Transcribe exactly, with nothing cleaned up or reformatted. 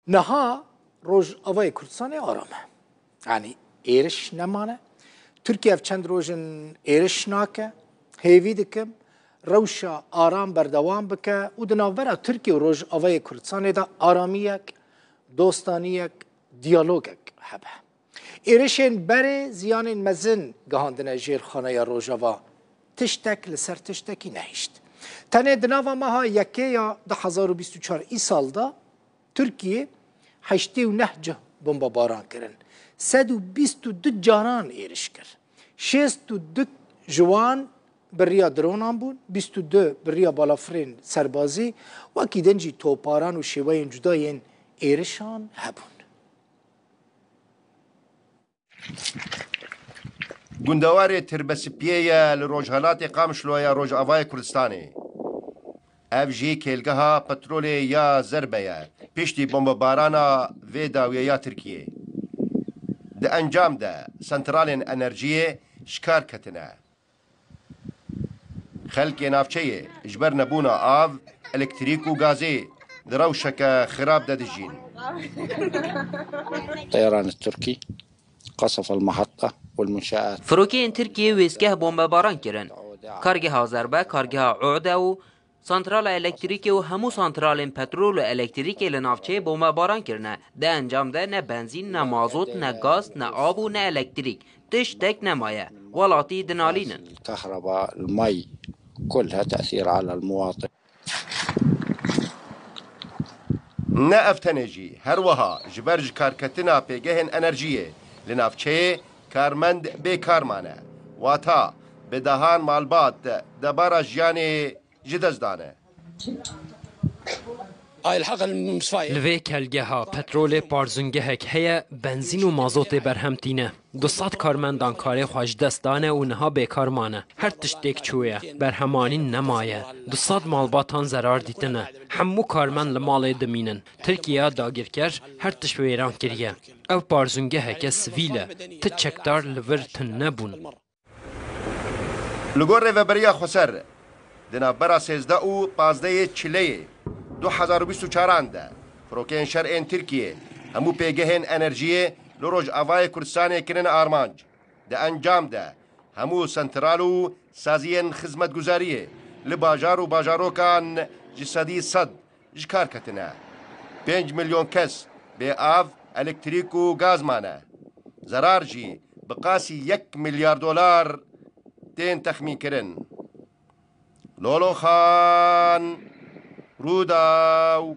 Niha Rojavayê Kurdistanê aram e. Yanî êriş nemane. Tirkiye ev çend roj in êriş nake. Hêvî dikim rewşa aram berdewam bike û di navbera Tirkiye û Rojavayê Kurdistanê de aramiyek, dostaniyek, diyalogek hebe. Êrişên berê ziyanên mezin gihandine jêr xaneya Rojava. Tiştek li ser tiştekî nehişt. Tenê di nava meha yekê ya du hezar û bîst û çar îsal de Tirkiye heştê û neh cih bombebaran kirin. Sed û bîst û du caran êriş kir. Şêst û du ji wan bi riya dronan bûn, bîst û du bi riya balafirên serbazî, wekî din jî toparan û şêweyên cuda yên êrişan hebûn. Gundewarê Tirbesipiyê ye li rojhelatê Qamişlo ya Rojavayê Kurdistanê. Ev jî kêlgeha petrolê ya Zerbe ye. Piştî bombebarana vê dawiyê ya Tirkiyê. Di encam de santralên enerjiyê ji kar ketine. Xelkê navçeyê ji ber nebûna av, elektrîk û gazê di rewşeke xirab de dijîn. الطيران التركي قصف المحطة والمنشآت. Firokeyên Tirkiyê wêzgeh bombebaran kirin. Kargeha Zerbe, kargeha Ode û santrala elektrîkê û hemû santralên petrol û elektrîkê li navçeyê bombebaran kirine. Di encam de ne benzîn, ne mazot, ne gaz, ne av û ne elektrîk. Tiştek nemaye. Welatî dinalînin. الكهرباء، المي، كلها تأثير على المواطن. Ne ev tenê jî, her wiha ji ber ji karketina pêgehên enerjiyê li navçeyê karmend bê kar mane. Wata bi dehan malbat debara jiyanê ji dest dane. Li vê kelgeha petrolê parzûngehek heye, benzîn û mazotê berhem tîne. Du sed karmendan karê xwe ji dest dane û niha bêkar mane. Her tişt têk çûye. Berhemanîn nemaye. Du sed malbatan zerar dîtine. Hemû karmend li malê dimînin. Tirkiye ya dagirker her tişt wêran kiriye. Ev parzûngeheke sivîl e. Ti çekdar li vir tune bûn. Li gor Rêveberiya Xweser, di navbera sêzdeh û pazdehê Çileyê du hezar û bîst û çaran de, firokeyên şer ên Tirkiyê hemû pêgehên enerjiyê li Rojavayê Kurdistanê kirine armanc. Di encam de hemû sentral û saziyên xizmetguzariyê li bajar û bajarokan ji sedî sed ji kar ketine. Pênc milyon kes bê av, elektrîk û gaz mane. Zerar jî bi qasî yek milyar dolar tên texmînkirin. Lolo Xan, Rûdaw.